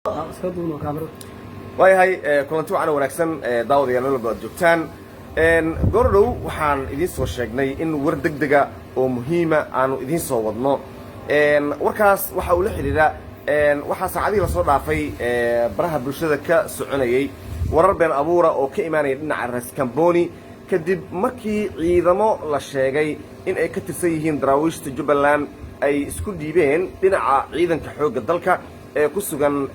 Iska duubno kaamirada. Waayahay, kulanti wacan wanaagsan, daawadayaal meel walba aad joogtaan. Goordhow waxaan idiin soo sheegnay in war deg dega oo muhiima aanu idiin soo wadno. Warkaas waxa uu la xidhiidha waxaa saacadihii lasoo dhaafay baraha bulshada ka soconayey warar been abuura oo ka imaanaya dhinaca Raskamboni, kadib markii ciidamo la sheegay in ay ka tirsan yihiin Daraawiishta Jubbaland ay isku dhiibeen dhinaca ciidanka xoogga dalka ee ku sugan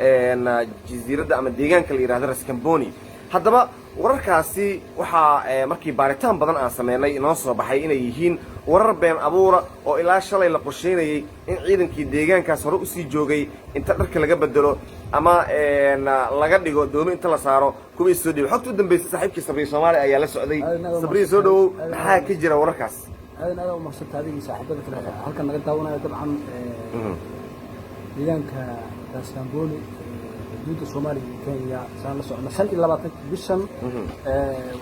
jasiiradda ama deegaanka la yidhahdo Raskamboni. Haddaba wararkaasi waxaa markii baaritaan badan aan sameynay inoo soo baxay inay yihiin warar been abuura oo ilaa shalay la qorsheynayey in ciidankii deegaankaas hore usii joogay inta dharka laga bedelo ama laga dhigo doomo inta la saaro kuwa is soo dhiibay. Xogta u dambeysay saaxiibkii Sabriye Soomaali ayaa la socday. Sabriye, soo dhawow, maxaa ka jira wararkaas? Aadan, aad u mahadsanta adigii saaxiibada kale halkan naga daawanaya. Dabcan, deegaanka Raskamboni, xuduudda Soomaaliya iyo Kenya, saan la socno, 25-ka bishan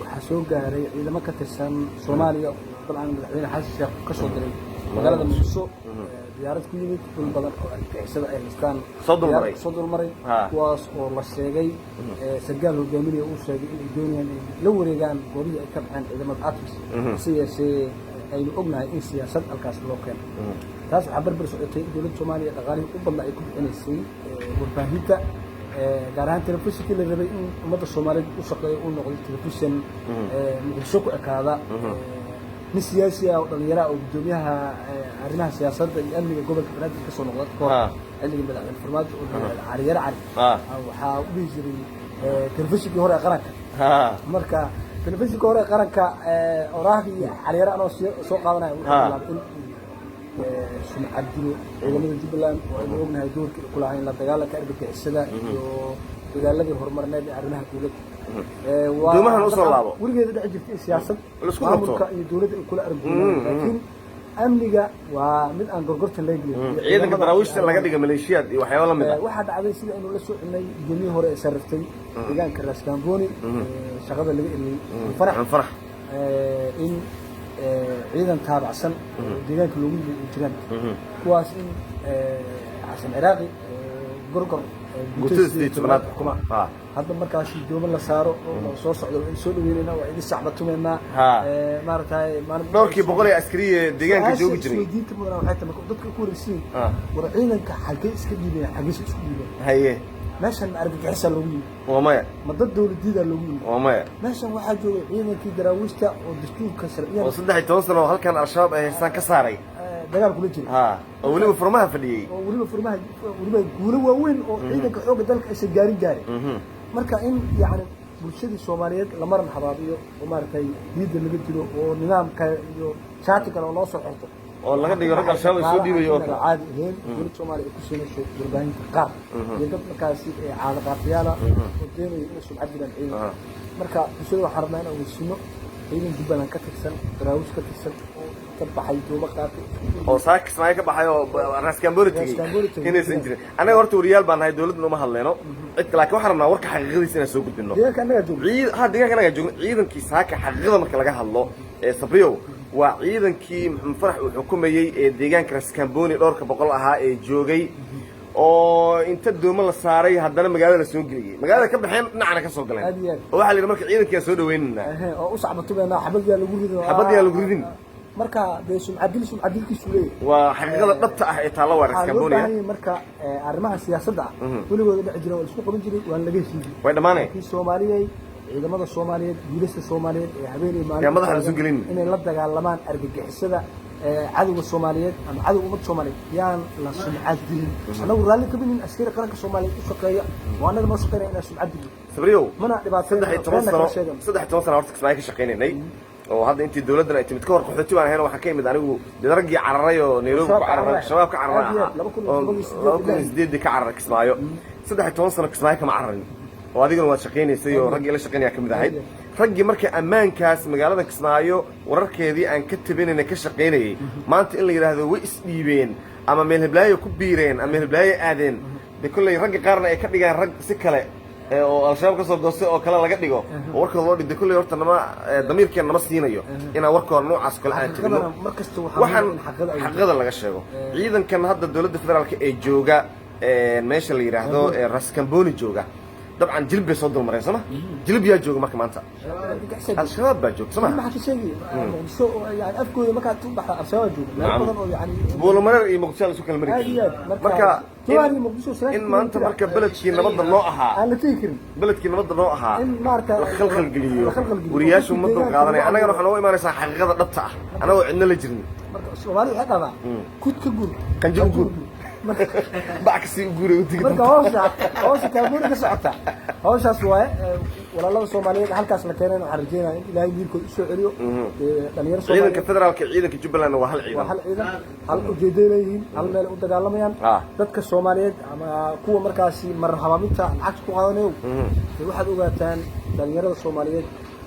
waxaa soo gaaray ciidamo ka tirsan Soomaaliya. Dabcan, Madaxweyne Xasan Sheekh ka soo diray magaalada Muqdisho, diyaarad ku yimid, dhul badan oo argagixisada ay haystaan soo dulmaray. Soo dulmaray, kuwaas oo la sheegay, sarkaal hogaaminaya uu sheegay in ay doonayaan inay la wareegaan goobihii ay ka baxeen ciidamada ATMIS. Hase yeeshee, aynu ognahay in siyaasad halkaas loo keeno. Taas waxaa barbar socotay in dowladda Soomaaliya dhaqaalihii u badna ay ku bixinaysay warbaahinta, gaar ahaan telefishinkii la rabay in ummadda Soomaaliyeed u shaqeeyo uu noqday telefishin Muqdisho ku ekaada. Nin siyaasi ah oo dhalinyara oo guddoomiyaha arrimaha siyaasadda iyo amniga gobolka Banaadir ka soo noqda kahor xilligii Madaxweyne Farmaajo oo Cali Yare Cali, waxaa u dhihi jiray telefishinkii hore ee qaranka. Marka telefishinka hore ee qaranka, oraahgii Cali Yare anoo soo qaadanaya, wuxuu bilaabay in sumcad dilo ciidamada Jubbaland oo aynu ognahay doorkii ay ku lahayn la dagaalanka argagixisada iyo dadaaladii horumarineed ee arrimaha dowladda. Doomahan usoo laabo. Weligeeda dhici jirta in siyaasad la isku qabto. Maamulka iyo dowladda ay kula arguunaan, laakiin amniga waa mid aan gorgortan laga gelin. Ciidanka Daraawiishta laga dhiga maleeshiyaad iyo waxyaaba la mid ah. Waxaa dhacday, sida aynu la soconay, gudoomiyihii hore ee sarriftay deegaanka Raskamboni, shaqada laga eriyey, Farax, Farax, in ciidan taabacsan oo deegaanka loogu yimid ay jiraan, kuwaas in Xasan Ciraaqi, Gorgor, guutada 18aad xukuma hadda markaasi doomo la saaro oo soo socdo, waa soo dhaweynayna, waa idin sacbatumaynaa, maaragtay. Dhowrkii boqol ee askariye deegaanka joogi jiray. Isweydiinta mudan waxay tahay, marka dadka ku wareegsiin, war ciidanka xalkee iska dhiibeen, xageese isku dhiibeen? Meeshan ma argagixisaa loogu yimid? Waa maya. Ma dad dowladiidaa loogu yimid? Waa maya. Meeshan waxaa joogay ciidankii Daraawiishta oo dastuurka sharciyan oo 13 sano oo halkan Al-Shabaab ay haystaan ka saaray, dagaal kula jiray, oo weliba furmaha fadhiyey, oo weliba furmaha, weliba guulo waaweyn oo ciidanka xoogga dalka aysan gaarin gaarin. Marka in yacni bulshadii Soomaaliyeed la maran habaabiyo oo maaragtay diidda laga dilo oo nidaam kale iyo shaati kale oo loo soo xirto oo laga dhigo rag Al-Shabaab ay soo dhiibayo oo kale. Caadi ahayn dowladda Soomaaliya ay ku siinayso warbaahinta qaar iyo dad markaasi caado qaatayaala oo doonaya inay sumcad dilaan ciidanka. Marka bulshada waxaan rabnaa inaan weysino ciidan Jubbaland ka tirsan, Daraawish ka tirsan, oo inta baxay doomo qaatay oo saaka Kismaayo ka baxay oo Raskamboni tegey Raskamboni tegey. Inaysan jirin. Annaga horta wariyaal baan nahay, dowladna uma hadleyno cid, laakiin waxaan rabnaa warka xaqiiqadiisa inaan soo gudbino. Deegaanka annagaa joogno. Ha, deegaanka annagaa joogno. Ciidankii saaka, xaqiiqada marka laga hadlo, ee Sabriyow, waa ciidankii Maxamed Farax uu xukumayey ee deegaanka Raskamboni dhowrka boqol ahaa ee joogay, oo inta doomo la saaray haddana magaalada la soo geliyey, magaalada ka baxeen, dhinacana ka soo galeen. Aad iyo aad. Oo waxaa la yidhi marka ciidankii aan soo dhaweynaynaa Oo u sacbatumeynaa, xabad yaa lagu ridin. Xabad yaa lagu ridin. Marka dee sumcadil sumcadilkiisu leeyahay. Waa xaqiiqada dhabta ah ee taalla waa Waxaa loo Raskamboni. baahan yahay marka arrimaha siyaasadda ah weligooda dhici jireen, waa la isku qaban jiray, waana laga heshiiyey. Way dhammaanay. Laakiin Soomaaliyay, ciidamada Soomaaliyeed, wiilasha Soomaaliyeed ee habeenay maalin Yaa madaxa la soo gelin. inay la dagaalamaan argagixisada, cadowga Soomaaliyeed ama cadowga ummadda Soomaaliyeed, yaan la sumcad dilin. Annagu raalli kama nihin askari qaranka Soomaaliyeed u shaqeeya oo annaga noo shaqeynaya inaan sumcad dilin. Sabriyow, Mana dhibaato. 13 sano, 13 sano horta Kismaayo ka shaqaynaynay, oo hadda intii dowladdan ay timid ka hor qaxooti baan ahayn. Waxaan ka imid anigu dee raggii cararay oo Nairobi ku Shabaab cararay, cararay. Shabaab ka cararay Aad iyo ahaa aad, oo 2008. 2008-dii ka cararay Kismaayo. 13 sano Kismaayo kama cararin, oo adiguna waad shaqaynaysay oo raggii la shaqaynaya ka mid ahayd. Raggii marka ammaankaas magaalada Kismaayo wararkeedii aan ka tabinayna ka shaqaynayay, maanta in la yidhaahdo way isdhiibeen ama meel heblaayo ku biireen ama meel heblaayo aadeen, de kolley ragga qaarna ay ka dhigaan rag si kale oo Al-Shabaab ka soo goostay oo kale laga dhigo oo warkooda loo dhigday, kolley horta nama damiirkeen nama siinayo inaan warkooda noocaas kale aan tabino. Xaqiiqadana mar kasta waxaa waxaan muhiim in xaqiiqada ay xaqiiqada laga sheego. Ciidankan hadda dowladda federaalka ee jooga Meesha la yidhaahdo Raskamboni jooga, dabcan Jilib bay soo dulmareen, sooma? Jilib yaa jooga marka maanta? Al-Shabaab baa joogta, sooma? Maxaa ka sheegi? Muqdisho yani afkooda markaad u baxda, Al-Shabaab jooga meelo badan oo yani Buulomareer iyo Muqdisho la isu kala mari Aad iyo aad. Marka Jowhar iyo Muqdisho in maanta marka beledkii nabadda noo ahaa aan la tegi karin, beledkii nabadda noo ahaa in maarata la khalkhalgeliyo, la khalkhalgeliyo. Wariyaashu ma dul qaadanaya. Annagana waxaa nooga imaanaysaa xaqiiqada dhabta ah, annagoo cidna la jirin. Marka Soomaalida waxay dhahdaa, kud ka guur, qanjo u guur. Marka bac kasii u guuray u digi. Marka hawsha Kaabooni ka socota hawshaas waaye. Walaalada Soomaaliyeed halkaas la keenayna, waxaan rajeynaya in Ilaahay wiilkooda usoo celiyo. Dhalinyaro Ciidanka Soomaaliyeed federaalka, ciidanka Jubbalandna waa hal waa ciidan. Hal ciidan, hal ujeeday leeyihiin, hal meel u dagaalamayaan. Dadka Soomaaliyeed ama kuwa markaasi marar habaaminta lacagta ku qaadanayo, waxaad ogaataan dhalinyarada Soomaaliyeed,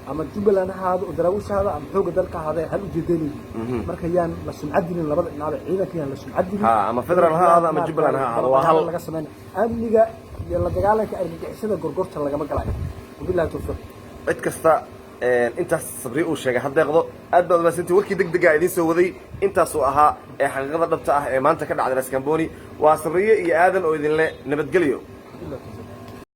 ama Jubbaland ha ahaado oo daraawiish ha ahaado ama xoogga dalka ha ahaadee, hal ujeeday leeyihiin. Marka yaan la sumcad dilin labada dhinacba, ciidanka yaan la sumcad dilin. Ha, ama federaal ha ahaado ama Jubbaland ha ahaado, waa hal. Laga sameyn amniga iyo la dagaalanka argagixisada gorgorta lagama galayo. Wabillahi tawfiiq. Cid kasta intaas Sabri uu sheegay ha deeqdo. Aad baad umahadsantii. Warkii deg dega idiin soo waday intaasuu ahaa ee xaqiiqada dhabta ah ee maanta ka dhacday Raskamboni. Waa Sabriye iyo Aadan oo idinle nabadgelyo.